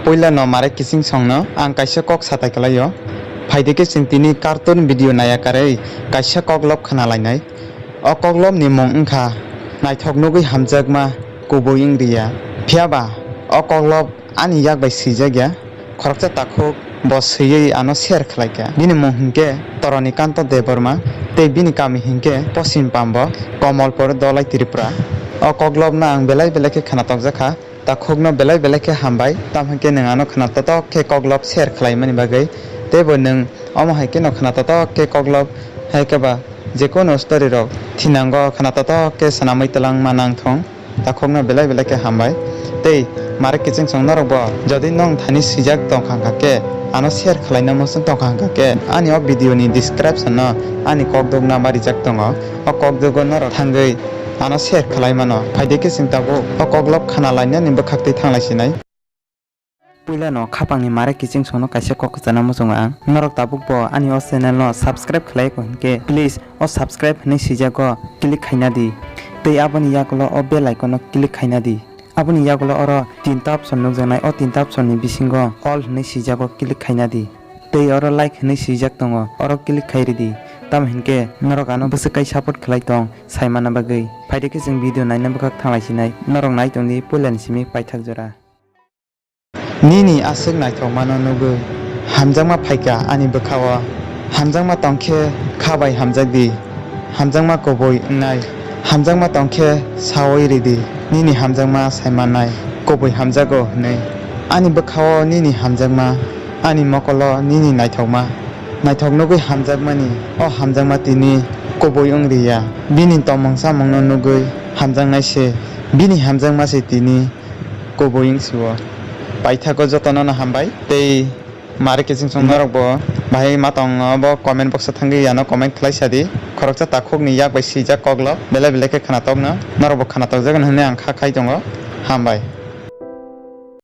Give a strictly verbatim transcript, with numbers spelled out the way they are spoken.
Puila no Mare Kiching songno ang kaisa kok satai kwlaio. Phaidi khe chwng tini cartoon video naiya karwi kaisa koklop khna lainai. O koklopni mung wngkha naithok nugwi hamjakma kubui wng riya. Phiyaba o koklop ani yak bai swijak ya. Khoroksa takhuk bo swiwi ano share khlai kha. Bini mung hinkhe Toroni Kanto Debbarma tei bini kami hinkhe Poschim Pambo, Komolpur, Dholai, Tripura. O koklopno ang belai belai khe khna tokjak kha. Takhukno belai belai khe hambai, tamo hinkhe nwng ano khna totok khe koklop share khlaimani bagwi. Teibo nwng omo hai kheno khna totok khe koklop hai khe ba jekunu story rok thinango khna totok khe swnamwi twlangma nang thung. Takhukno belai belai khe hambai. Tei Mare Kiching song norokbo jodi nwng thani swijak tongkha hwnkha khe, ano share khlaina muchung tongkha hwnkha khe, ani o video ni description no ani kokduk number rijak tongo. O kokdugo norok thangwi ano share khlai mano. Phaidi khe chwng tabuk o koklop khna lainani bwkhak twi thanglai sinai. Puila no khapangni Mare Kiching songno kaisa kok kwchana muchungo ang. Norok tabuk bo ani o channel no subscribe khlai kho hinkhe, please o subscribe hinwi swijago click khaina di. Tei aboni yagulo o bell icon no click khaina di. Aboni yagulo oro tinta option nukjaknai, o tinta option ni bisingo all hinwi swijago click khaina di. Tei oro like hinwi swijak tongo, oro click khai ridi. Tamo hinkhe norok ano bwswk kai support khlai tong saimana bagwi. Phaidi khe chwng video naina bwkhak thanglai sinai, norok nai tongdi puilani simi paithak jora. Nini aswk naithokmano nugwi hamjakma phaikha ani bwkhao. Hamjakma tongkhe kha bai hamjakdi. Hamjakma kubui wngnai. Hamjakma tongkhe saui ridi, nini hamjakma saimannai kubui hamjago hwnwi. Ani bwkhao nini hamjakma, ani mokolo nini naithokma. Naithok nugwi hamjakmani o hamjakma tini kubui wng riya. Bini tongmung chamungno nugwi hamjaknai se, bini hamjakma se tini kubui wng sio. Paithago jotono no hambai tei Mare Kiching song norok bo bahai ma tong bo comment box o thangwi ano comment khlai sadi. Khoroksa takhuk ni yak bai swijak koklop belai belai khe khna tokno norok bo khna tokjagan hwnwi ang kha khai tongo. Hambai.